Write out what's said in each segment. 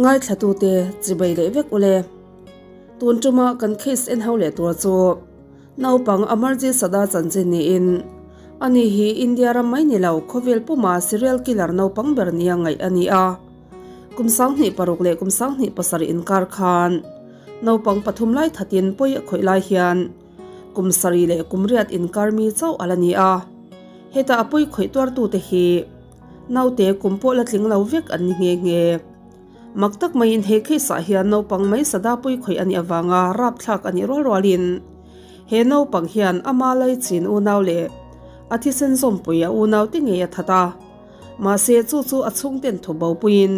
Ngaithlatute chibei leh vek ule. Tun tuma kan case en ho leh tur chu naupang Amarjeet Sada chanchin niin ani hi India ram mai ni lo khawvel puma serial killer naupang ber nia ngaih a ni a. Kum 26 leh kum 27 inkar khan naupang pathum lai thatin pawi a khawih lai hian Kum sarih leh kum riat inkar mi chauh a la ni a, heta a pawi khawih tuartute hi naute kum pawh la tling lo vek an ni nghe nghe. Mak tak maiin he case ah hian naupang mai sada pawi khawih a nih avanga rapthlak a nih rual rualin he naupang hian ama laichin unau leh a thisen zawmpui a unaute ngei a that a, mahse chu chu a chhungten thu bopuiin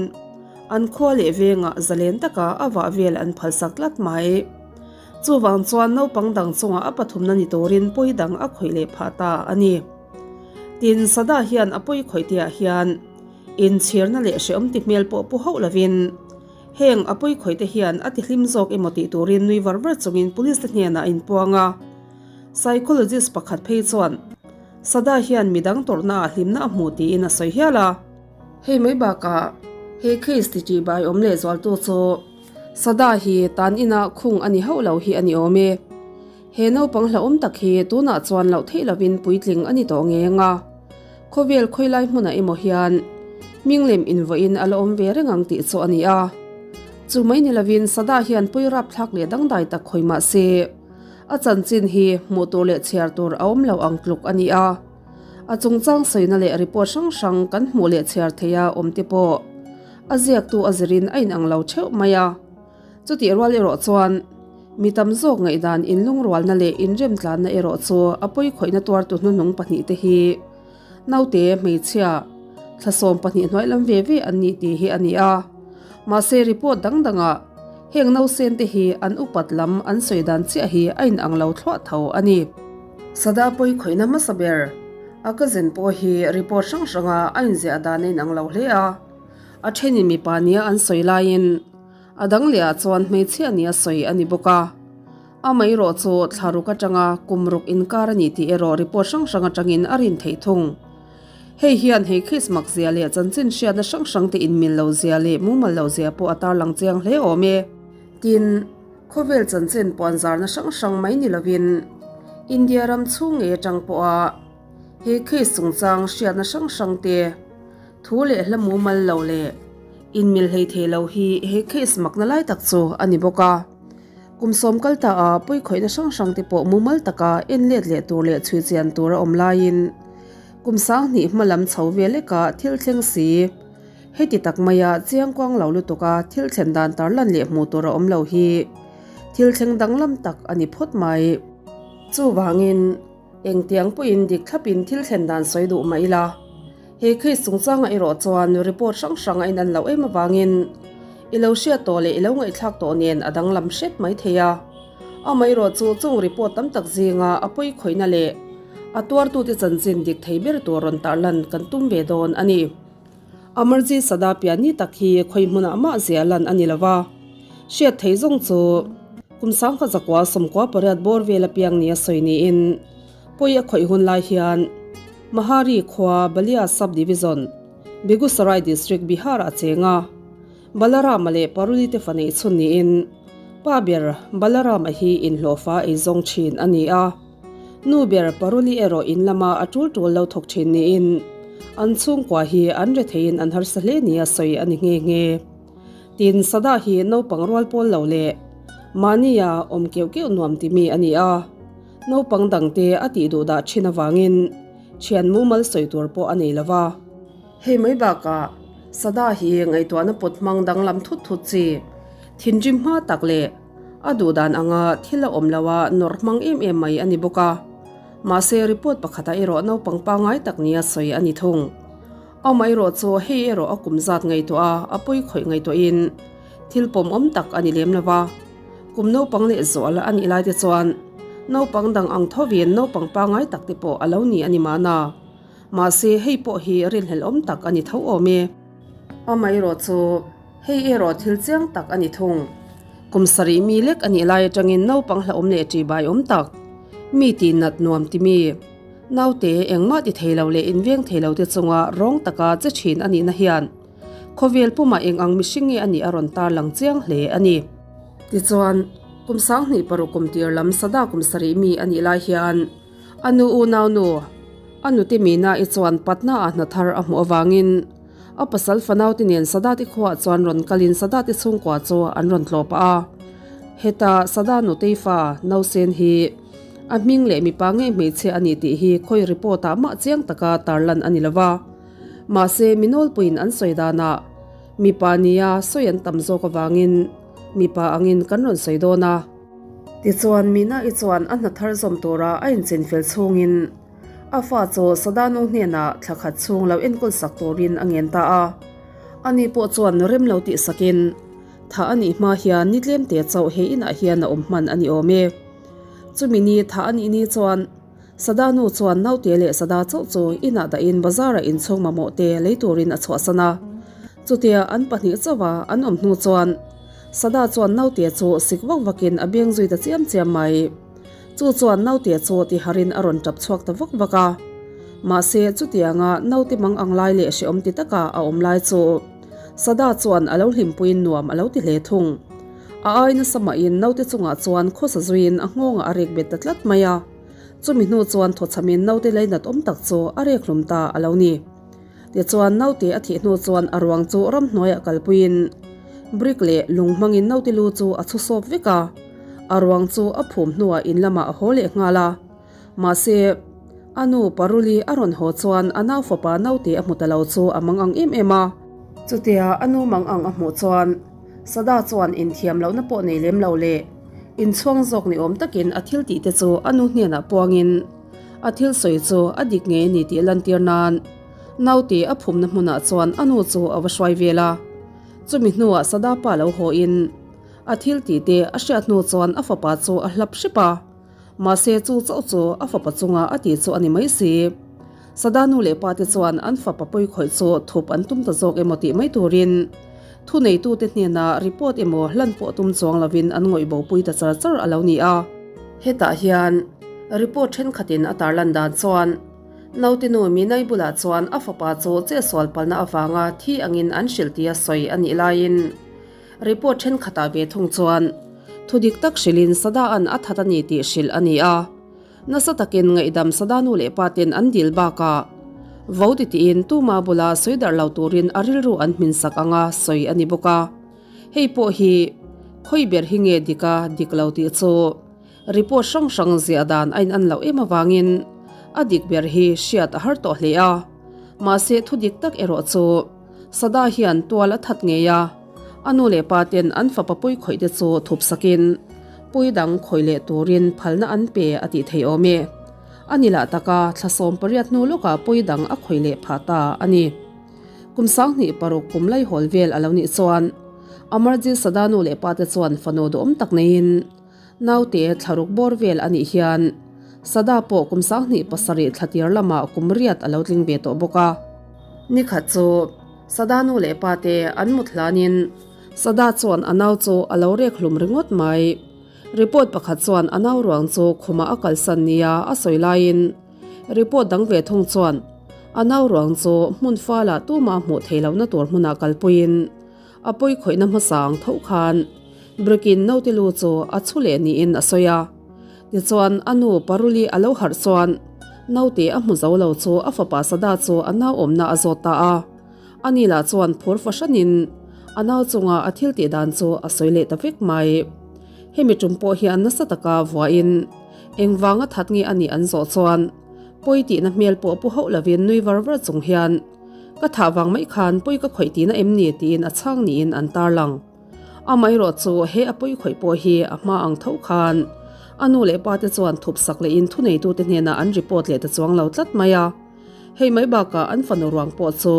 an khua leh vengah zalen taka a vah vel an phalsak tlat mai. Chuvang chuan naupang dang chungah a pathumna ni turin pawi dang a khawih leh phah ta a ni. Tin, Sada hian a pawi khawih tihah hian inchhirna leh hrehawm ti hmel pawh pu hauh lovin heng a pawi khawih te hian a tihlim zawk emaw tih turin nui var var chungin police te hnenah a inpuang a. Psychologist pakhat phei chuan Sada hian midang tawrhna ah hlimna a hmu tiin a sawi hial a. Hei mai bakah he case ti ṭihbai awm leh zualtu chu Sada hi tan inah khung a ni hauh lo hi a ni awm e. He naupang hlauhawm tak hi tunah chuan loh theih lovin puitling a ni tawh ngeng a. Khawvel khawilai hmunah emaw hian hminglem invawiin a la awm ve reng ang tih chu a ni a. Chu mai ni lovin Sada hian pui rapthlak leh dangdai tak khawi mah se, a chanchin hi hmuh tur leh chhiar tur a awm lo ang tluk a ni a. A chungchang sawina leh report hrang hrang kan hmuh leh chhiar theia awm te pawh a ziaktu a zirin a inang lo theuh mai a. Chutih rual erawh chuan mi tam zawk ngaihdan inlungrualna leh inremtlanna erawh chu a pawikhawihna tuartu hnuhnung pahnihte hi naute, hmeichhia, thla 12 hnuai lam ve ve an nih tih hi a ni a. Mahse report dang dangah heng nausen te hi an upat lam an sawi dan chiah hi a inang lo thluah tho a ni. Sada pawikhawihna hmasa ber a cousin pawh hi report hrang hranga a inziah dan a inang lo hle a. A thenin mipa nia an sawi laiin a dang leh ah chuan hmeichhia nia sawi a ni bawk a. Amaherawh chu thla ruk atanga kum ruk inkar a ni tih erawh report hrang hrang atangin a rin theih thung. Hei hian hei Chris mak zia leh chanchin hriatna hrang hrang te inmil lo zia leh mumal lo zia pawh a tarlang chiang hle awm e. Tin, khawvel chanchin puanzarna hrang hrang mai ni lovin India ram chhung ngei atang pawha he case chungchang hriatna hrang hrang te thu leh hla mumal lo leh inmil hlei thei lo hi he case makna lai tak chu a ni bawk a. Kum sawm kal ta a pawikhawihna hrang hrang te pawh mumal taka en let leh tur leh chhui chian tur a awm laiin kum 2000 hma lam chho ve leka thil thleng si. Heti tak maia chiangkuang lo lutuka thil thlen dan tarlan leh hmuh tur a awm lo hi thil thleng danglam tak a ni phawt mai. Chuvangin engtiang pawhin dik thlapin thil thlen dan sawi duh mah ila, he case chungchangah erawh chuan report hrang hrang a inan loh em avangin i lo hriat tawh leh i lo ngaihthlak tawh nen a danglam hret mai thei a. Amaherawh chu chung report tam tak zinga a pawikhawihna leh a tuartute chanchin dik thei ber tur rawn tarlan kan tum ve dawn a ni. Amarjeet Sada pian ni tak hi khawi hmunah mah zia lan a ni lo va, hriat thei zawng chu kum 1998 bawr vel apiang nia sawi niin pawi a khawih hun lai hian Mahari khua Balia Sub-Division, Begusarai District, Bihar ah cheng a, Balarama leh Paruli te fa neih chhun niin pa ber Balarama hi inhlawhfa ei zawng thin a ni a. Nu ber Paruli erawh in lama a tul tul lo thawk thin niin an chhungkua hi an retheiin an harsa hle nia sawi a ni nghe nghe. Tin, Sada hi naupang rual pawl lo leh mahnia awm keuh keuh nuam ti mi a ni a, naupang dangte a tih duh dah thin avangin thian mumal sawi tur pawh a nei lo va. Hei mai bakah Sada hi ngaihtuahna pawt hmang danglam thut thut chi, thinrim hma tak leh A duh dan anga thil a awm lo a, nawrh hmang em em mai a ni bawk a. Mahse, report pakhatah erawh naupang pangngai tak nia sawi a ni thung. Amaherawh chu hei erawh a kum zat ngaihtuah a, a pawi khawih ngaihtuahin thil pawmawm tak a ni lem lo va. Kum naupang leh zual a nih lai te chuan naupang dang ang thovin naupang pangngai tak te pawh a lo ni a ni mahna. Mahse, hei pawh hi rinhlelhawm tak a ni tho awm e. Amaherawh chu. Hei erawh thil chiang tak a ni thung. Kum sarih mi lek a nih lai atangin naupang hlauhawm leh ṭihbai awm tak, mi tih nat nuam ti mi, naute engmah ti thei lo leh inveng thei lo te chunga rawng taka che thin a nihna hian Khawvel pumah eng ang mihring nge a nih a rawn tarlang chiang hle a ni. Tichuan, kum 2006 kum tir lam Sada kum sarih mi a nih lai hian a nu unaunu, a nute Mina-i chuan Patna ah hna thar a hmuh avangin a pasal fanaute nen Sada-te khuaah chuan rawn kalin Sada-te chhungkua chu an rawn tlawh pah a. Heta Sada nutei fa Nausen hi a hming leh mipa ngei hmeichhia a ni tih hi khawi report ah mah chiang taka tarlan a ni lo va. Mahse, mi nawlpuiin an sawi danah mipa nia sawi an tam zawk avangin mipa angin kan rawn sawi dawn a. Tichuan, Mina-i chuan a hna thar zawm tura a inchinfel chhungin a fa chu Sadanu hnenah thla khat chhung lo enkawl sak turin a ngen ta a. Ani pawh chuan rem lo tih sakin thah a nih hma hian ni tlemte chauh he inah hian a awm hman a ni awm e. Chumi ni thah a nih ni chuan Sada nu chuan naute leh Sada chauh chu inah dahin bazar-ah inchhung mamawh te lei turin a chhuahsan a. Chutia an pahnih chauha an awm hnu chuan Sada chuan naute chu sik vak vakin a beng zui ta chiam chiam mai. Chu chuan naute chu tiharin a rawn tap chhuak ta vak vak a. Mahse chutianga naute mang ang lai leh hrehawm ti taka a awm lai chu Sada chuan a lo hlimpuiin nuam a lo ti hle thung. A ai nasa mahin naute chungah chuan khawsa zuiin a nghawngah a rek bet ta tlat mai a. Chumi hnu chuan thawchhamin naute leinat awm tak chu a rek hlum ta a lo ni. Tichuan naute a thih hnu chuan a ruang chu ramhnuaiah kalpuiin brick leh lung hmangin naute lu chu a chhu sawp vek a, a ruang chu a phum hnuah in lamah a haw leh nghal a. Mahse, a nu Paruli a rawn haw chuan a nau fapa naute a hmu ta lo chu a mang ang em em a. Chutia a nu mang ang a hmuh chuan Sada chuan inthiam lohna pawh nei lem lo leh inchhuang zawk ni awm takin a thil tih te chu a nu hnenah puangin a thil sawi chu a dik ngei a ni tih lantir nan naute a phumna hmunah chuan a nu chu a va hruai vel a. Chumi hnuah Sada pa lo hawin a thil tih te a hriat hnu chuan a fapa chu a hlap hrep a. Mahse chu chauh chu a fapa chunga a tih chu a ni mai si. Sada nu leh pa te chuan an fapa pawi khawih chu thup an tum ta zawk emaw tih mai turin thuneitute hnena report emaw hlan pawh tum chuang lovin an ngawih bopui ta char char a lo ni a. Hetah hian report thenkhatin a tarlan dan chuan naute nu Minai bulah chuan a fapa chu chetsual palna avanga thi angin an hrilh tia sawi a nih laiin Report thenkhatah ve thung chuan thu dik tak hrilhin Sada-a'n a that a ni tih hrilh a ni a. Nasa takin ngaihdam Sada nu leh pa ten an dil bakah vo ti tiin tuma bula sawi darh lo turin a rilru an hmin sak anga sawi a ni bawk a. Hei pawh hi khawi ber hi nge dik a dik lo tih chu report hrang hrang ziah dan a in an loh em avangin a dik ber hi hriat a har tawh hle a. Mahse thu dik tak erawh chu Sada hian tual a that ngei a, a nu leh pa ten an fapa pui khawih te chu thup sakin pui dang khawih leh turin phalna an pe a tih thei awm e. A ni lah taka thla 18 hnu lawkah pui dang a khawih leh phah ta a ni. Kum 26 kum laihawl vel a lo nih chuan Amarjit Sada nu leh pa te chuan fanu duhawm tak neiin naute thlaruk bawr vel a nih hian Sada pawh kum 27 thla tir lamah kum riat a lo tling ve tawh bawk a. Nikhat chu Sada nu leh pa te an mut hlanin Sada chuan a nau chu a lo rek hlum ringawt mai. Report pakhat chuan a nau ruang chu khumah a kalsan nia a sawi laiin report dang ve thung chuan a nau ruang chu hmun falah tumah hmuh theih lohna tur hmunah kalpuiin A pawi khawihna hmasa ang tho khan Brekin naute lu chu a chhu leh niin a sawi a. Tichuan a nu Paruli a lo harh chuan naute a hmu zo lo chu a fapa Sada chu a nau awmna a zawt ta a. Ani lah chuan phur fahranin a nau chunga a thil tih dan chu a sawi leh ta vek mai. Hemi tum pawh hian nasa taka vuahin engvanga that nge a nih an zawh chuan pawi tihna hmel pawh pu hauh lovin nui var var chung hian Ka thah vang mai khan pawi ka khawih tihna em ni tiin a chhang niin an tarlang. Amaherawh chu he a pawi khawih pawh hi a hma ang tho khan a nu leh pa te chuan thup sak lehin thuneitute hnenah an report leh ta chuang lo tlat mai a. Hei mai bakah an fanu ruang pawh chu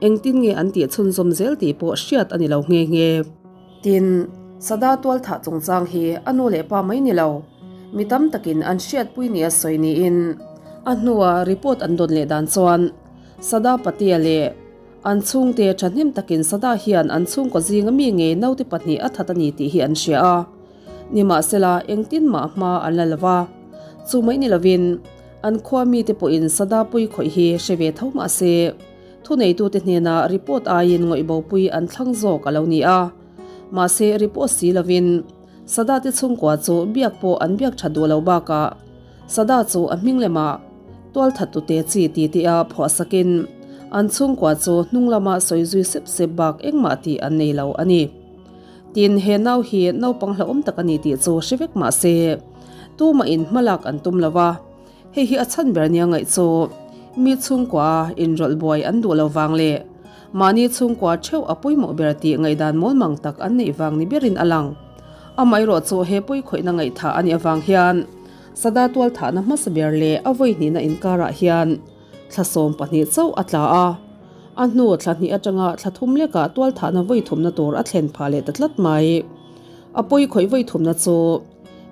engtin nge an tih chhunzawm zel tih pawh hriat a ni lo nghe nghe. Tin, Sada tualthah chungchang hi a nu leh pa mai ni lo, mi tam takin an hriatpui nia sawi niin a hnua report an dawn leh dan chuan Sada Patia leh an chhungte thahnem takin Sada hian an chhungkaw zinga mi ngei naute pahnih a that a ni tih hi an hria a. Nimahsela, engtin mah hma an la lo va. Chu mai ni lovin, an khua mite pawhin Sada pui khawih hi hre ve tho mah se. Thuneitute hnena report aiin ngawihbopui an thlang zawk a lo ni a. Mahse, report si lovin Sada te chhungkua chu biak pawh an biak tha duh lo bakah Sada chu a hming lemah tualthattute chi ti tia phuahsakin an chhungkua chu hnung lama sawi zui sep sep bak engmah tih an nei lo a ni. Tin, he nau hi naupang hlauhawm tak a ni tih chu hre vek mah se, tumahin hmalak an tum lo va, hei hi a chhan ber nia ngaih chu mi chhungkua inrawlh buai an duh lo vang leh mahni chhungkua theuh a pawimawh ber tih ngaihdan mawlmang tak an neih vang ni berin a lang. Amaherawh chu he pawikhawihna ngaihthah a nih avang hian Sada tualthahna hmasa ber leh a vawihnihna inkarah hian thla 12 chauh a tla a, a hnu thla hnih atanga thla thum lekah tualthahna vawi thumna tur a thlen phah leh ta tlat mai. A pawi khawih vawi thumna chu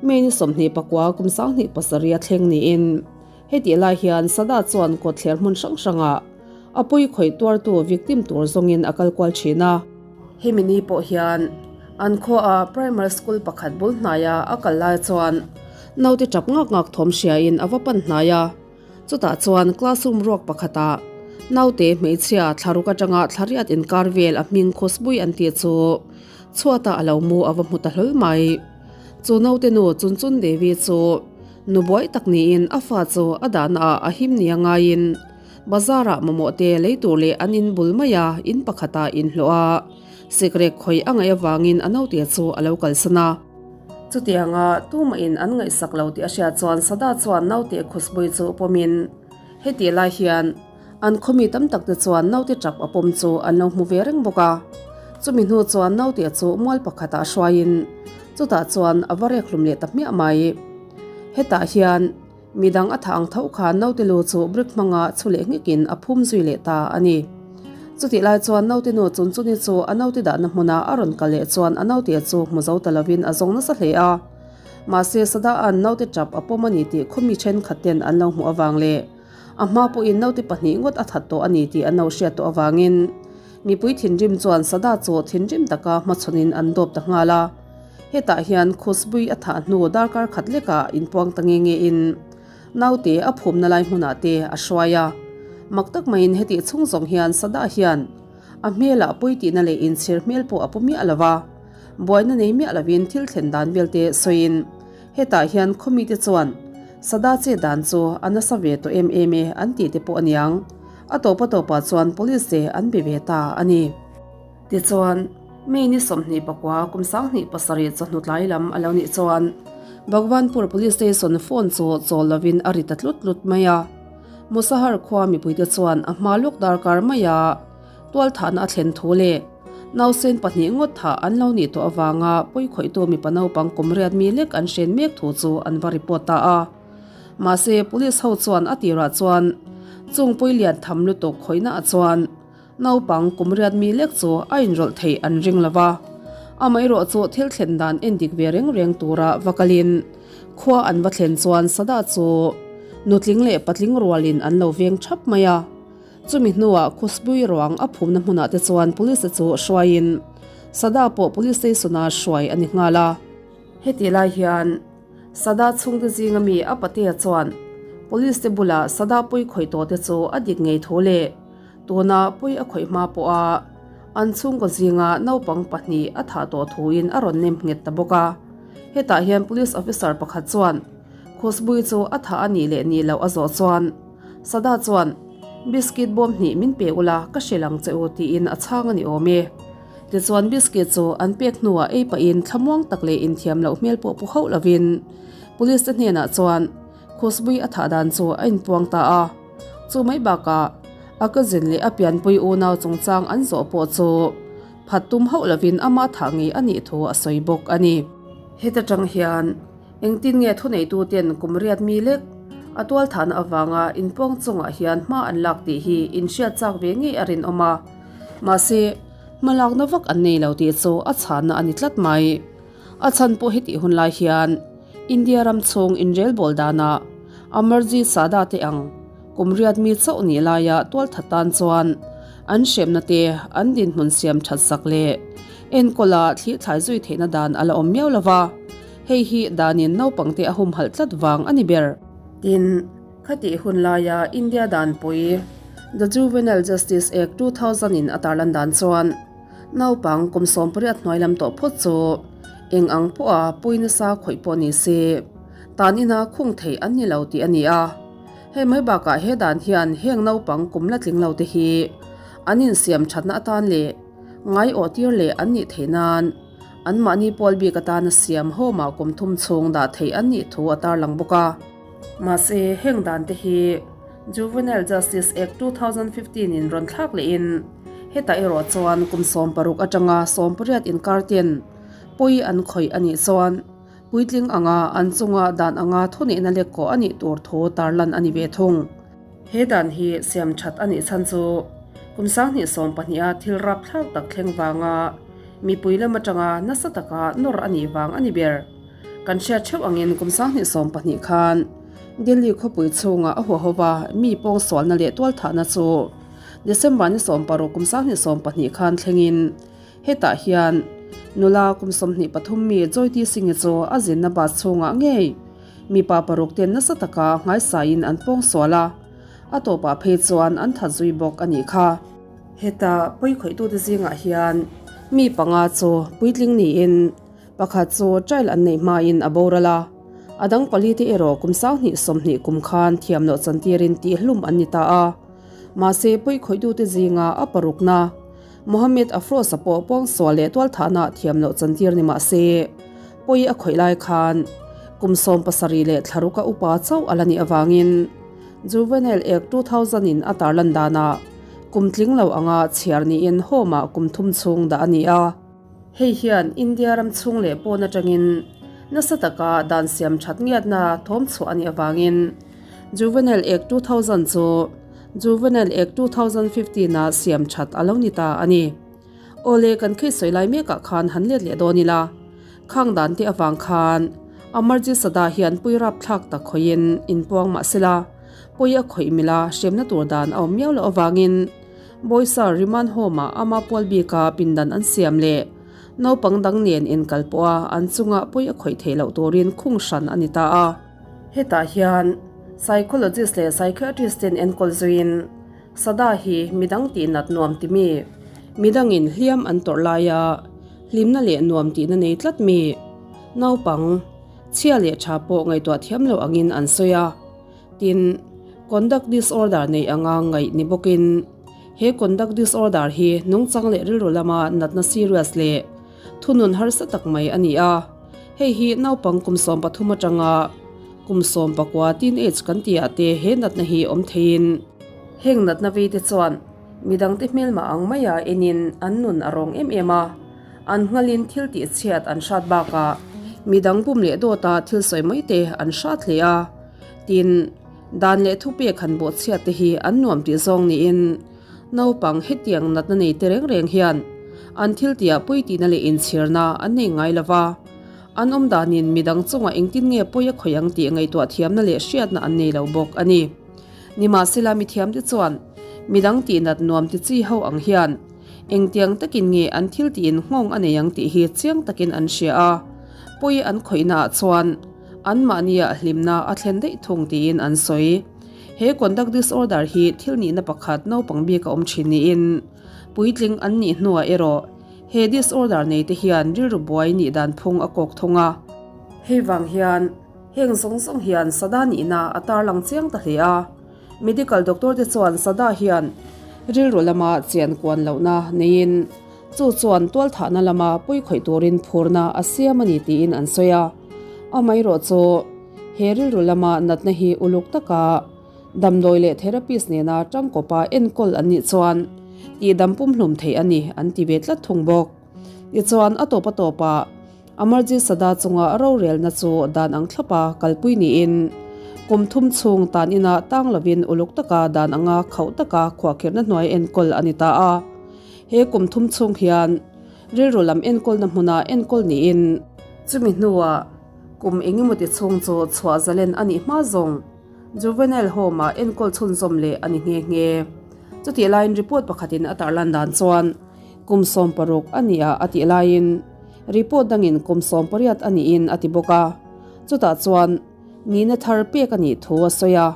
May ni 29 kum 2007 a thleng niin hetih lai hian Sada chuan kawtthler hmun hrang hrangah a pawi khawih tuartu victim tur zawngin a kal kual thin a. Hemi ni pawh hian an khuaah primary school pakhat bul hnaia a kal lai chuan naute tap ngak ngak thawm hriain a va pan hnai a. Chutah chuan classroom ruak pakhatah naute hmeichhia thlaruk atanga thlariat inkar vel a hming Khushbui an tih chu chhuatah a lo mu a va hmu ta hlawl mai. Chu naute nu Chunchun Devi chu nu buai tak niin a fa chu a dahna ah a him nia ngaiin bazar ah mamawh te lei tur leh an in bul mai a in pakhatah inhlawh a sikrek khawih a ngaih avangin a naute chu a lo kalsan a. Chutianga tumahin an ngaihsak lo tih a hriat chuan Sada chuan naute Khushbui chu pawmin hetih lai hian an khawmi tam tak te chuan naute tap a pawm chu an lo hmu ve reng bawk a. Chumi hnu chuan naute chu mual pakhatah hruaiin chutah chuan a va rek hlum leh ta hmiah mai. Hetah hian Midang a thah ang tho khan naute lu chu brick hmanga chhu leh nghekin a phum zui leh ta a ni. Chutih lai chuan naute nu Chunchuni chu a naute dahna hmuna a rawn kal leh chuan a naute chu hmu zo ta lovin a zawng nasa hle a. Mahse Sadaa'n naute tap a pawm a ni tih khawmi thenkhat ten an lo hmuh avang leh a hma pawhin naute pahnih ngawt a that tawh a ni tih an lo hriat tawh avangin mipui thinrim chuan Sada chu thinrim taka hmachhawnin an dawp ta nghal a. Hetah hian Khushbui a thah hnu darkar khat lekah inpuang ta nge nge in naute a phumna lai hmunah te a hruai a. Mak tak maiin hetih chhung zawng hian Sada hian a hmelah pawitihna leh inchhir hmel pawh a pu miah lo va, buaina nei miah lovin thil thlen dan vel te sawiin hetah hian khawmite chuan Sada che dan chu a nasa ve tawh em em e an tih te pawh a niang. A tawp a tawpah chuan police te an be ve ta a ni. Tichuan, May ni 29 kum 2007 chawhnu tlai lam a lo nih chuan Bhagwanpur Police Station phone chu chawl lovin a ri ta tlut tlut mai a. Musahar khua mipuite chuan a hma lawk darkar maia tualthahna a thlen thu leh nausen pahnih ngawt thah an lo nih tawh avanga pawikhawihtu mipa naupang kum riat mi lek an hren mek thu chu an va report ta a. Mahse, Police ho chuan a tirah chuan chung pawilian tham lutuk khawihna ah chuan Naupang kum riat mi lek chu a inrawlh theih an ring lo va, amaherawh chu thil thlen dan en dik ve reng reng tura va kalin khua an va thlen chuan Sada chu nutling leh patling rualin an lo veng thap mai a. Chumi hnuah Khushbui ruang a phumna hmunah te chuan police chu hruaiin Sada pawh police station-a hruai a ni nghal a. Heti lai hian Sada chhungte zinga mi a patea chuan police te bulah Sada pawi khawih tawh te chu a dik ngei thu leh Tuna pawi a khawih hma pawha an chhungkaw zinga naupang pahnih a thah tawh thuin a rawn nem nghet ta bawk a. Hetah hian police officer pakhat chuan Khushbui chu a thah a nih leh nih loh a zawh chuan Sada chuan Biscuit bawm hnih min pe ula ka hrilh ang che u tiin a chhang a ni awm e. Tichuan biscuit chu an pek hnuah ei pahin thlamuang tak leh inthiam loh hmel pawh pu hauh lovin police te hnenah chuan Khushbui a thah dan chu a inpuang ta a. Chu mai bakah a cousin leh a pianpui unau chungchang an zawh pawh chu phat tum hauh lovin ama thah ngei a nih thu a sawi bawk a ni. Heta tang hian engtin nge thuneituten kum riat mi lek a tualthahna avanga inpuang chungah hian hma an lak tih hi inhriat chak ve ngei a rinawm a, mahse hmalakna vak an nei lo tih chu a chhanna a ni tlat mai. A chhan pawh hetih hun lai hian India ram chhung inrelbawl danah Amarjeet Sada te ang kum riat mi chauh nih laia tualthat tan chuan an hremna te an dinhmun siam that sak leh enkawla thli thlai zui theihna dan a la awm miau lo va, hei hi danin naupangte a humhalh tlat vang a ni ber. Tin, khatih hun laia India danpui. The Juvenile Justice Act 2000 in a tarlan dan chuan naupang kum 18 hnuai lam tawh phawt chu eng ang pawha pui nasa khawih pawh ni se tan ina khung theih an ni lo tih a ni a. Hei mai bakah he dan hian heng naupang kum la tling lo te hi an insiam thatna atan leh ngaiawh tir leh an nih theih nan anmahni pawl bik atana siam home-ah kum thum chhung dah theih an nih thu a tarlang bawk a. Mahse, heng dan te hi Juvenile Justice Act 2015 in rawn thlak lehin hetah erawh chuan kum 16 atanga 18 inkar ten pawi an khawih a nih chuan Puitling anga an chunga dan anga thunihna lek kawh a nih tur thu tarlan a ni ve thung. He dan hi siam that a nih chhan chu kum 2012 a thil rapthlak tak thleng vanga mipui lam atanga nasa taka nawr a nih vang a ni ber. Kan hriat theuh angin kum 2012 khan Delhi khawpui chhunga a huahova mi pawngsualna leh tualthahna chu December ni 16 kum 2012 khan thlengin Hetah hian nula kum 23 mi Joyti Singh-i chu a zinna bus chhungah ngei mipa paruk ten nasa taka nghaisaiin an pawngsual a, a tawpah phei chuan an that zui bawk a nih kha. Heta pawikhawih-tute zingah hian mi panga chu puitling niin pakhat chu trial an neih hmain a boral a, a dang palite erawh kum 2020 kum khan thiam loh chantirin tihhlum an ni ta a, mahse pawikhawih-tute zinga a parukna Mohammed Afroz-a pawh pawngsual leh tualthahna thiam loh chantir ni mah se, pawi a khawih lai khan kum 17 leh thlaruka upa chauh a la nih avangin Juvenile Act 2000 in a tarlan danah kum tling lo anga chhiar niin home-ah kum thum chhung dah a ni a. Hei hian India ram chhung leh pawn atangin nasa taka dan siam that ngiatna thawm chhuah a nih avangin Juvenile Act 2000 chu Juvenile Act 2015 ah siam that a lo ni ta a ni. Awle kan khi sawi lai mekah khan han let leh dawn ila, khang dan te avang khan Amarjit Sada hian pui rapthlak tak khawihin inpuang mah sela, pawi a khawih mila hremna tur dan a awm miau loh avangin Bawisa Remand Home-ah ama pual bika pindan an siam leh naupang dang nen inkal pawha an chunga pawi a khawih theih loh turin khung hran a ni ta a. Hetah hian Psychologist leh Psychiatrist ten enkawl zuiin Sada hi midang tihnat nuam ti mi, midangin hliam an tawrh laia hlimna leh nuam tihna nei tlat mi, naupang, chhia leh tha pawh ngaihtuah thiam lo angin an sawi a. Tin, conduct disorder nei anga ngaih ni bawkin he conduct disorder hi nungchang leh rilru lama natna serious leh thunun harsa tak mai a ni a. Hei hi naupang kum 13 atanga kum 19 teenage kan tih ah te he natna hi awm theiin, heng natna vei te chuan midangte hmelmah ang maia enin an nun a rawng em em a, an nghalin thil tih chhiat an hrat bakah midang bum leh dawta thil sawi mai te an hrat hle a. Tin, dan leh thupek han bawhchhiat te hi an nuam tih zawng niin naupang hetiang natna nei te reng reng hian an thil tihah pawi tihna leh inchhirna an nei ngai lo va, an awm danin midang chungah engtin nge pawi a khawih ang tih ngaihtuah thiamna leh hriatna an nei lo bawk a ni. Nimahsela mithiamte chuan midang tihnat nuam ti chi ho ang hian engtiang takin nge an thil tihin nghawng a nei ang tih hi chiang takin an hria a, pawi an khawihnaah chuan anmahnia hlimna a thlen daih thung tiin an sawi. He conduct disorder hi thil nihna pakhat naupang bik a awm thin niin puitling an nih hnuah erawh he disorder nei te hian rilru buai nih dan phung a kawk thung a. Hei vang hian heng zawng zawng hian Sada nihna a tarlang chiang ta hle a. Medical doctor te chuan Sada hian rilru lama chian kuan lohna neiin chu chuan tualthahna lama pawi khawih turin phurna a siam a ni tiin an sawi a. Amaherawh chu he rilru lama natna hi uluk taka damdawi leh therapist nena tangkawpa enkawl an nih chuan tihdam pumhlum theih a ni an ti ve tlat thung bawk. Tichuan a tawp a tawpah Amarjit Sada chunga rorelna chu dan ang thlapa kalpui niin kum thum chhung tan inah tang lovin uluk taka dan anga khauh taka khuahkhirhna hnuai enkawl a ni ta a. He kum thum chhung hian rilru lam enkawlna hmuna enkawl niin chumi hnuah kum engemawti chhung chu chhuah zalen a nih hma zawng Juvenile Home-ah enkawl chhunzawm leh a ni nghe nghe. Chutih laiin report pakhatin a tarlan dan chuan kum 16 a ni a a tih laiin report dangin kum 18 a niin a ti bawk a, chutah chuan nihna thar pek a nih thu a sawi a.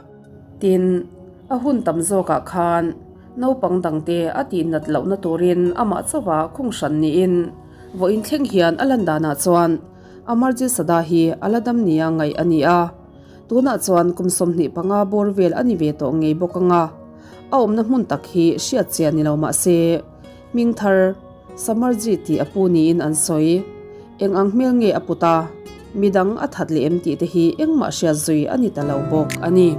Tin, a hun tam zawkah khan. Naupang dangte a tihnat lohna turin amah chauha khung hran niin vawiin thleng hian a lan danah chuan Amarjit Sada hi a la dam nia ngaih a ni a. Tunah chuan kum 25 bawr vel a ni ve tawh ngei bawk ang a, a awmna hmun tak hi hriat chian ni lo mah se hming thar Samarjit tih a pu niin an sawi. Eng ang hmel nge a put a, midang a that leh em tih te hi engmah hriat zui a ni ta lo bawk a ni.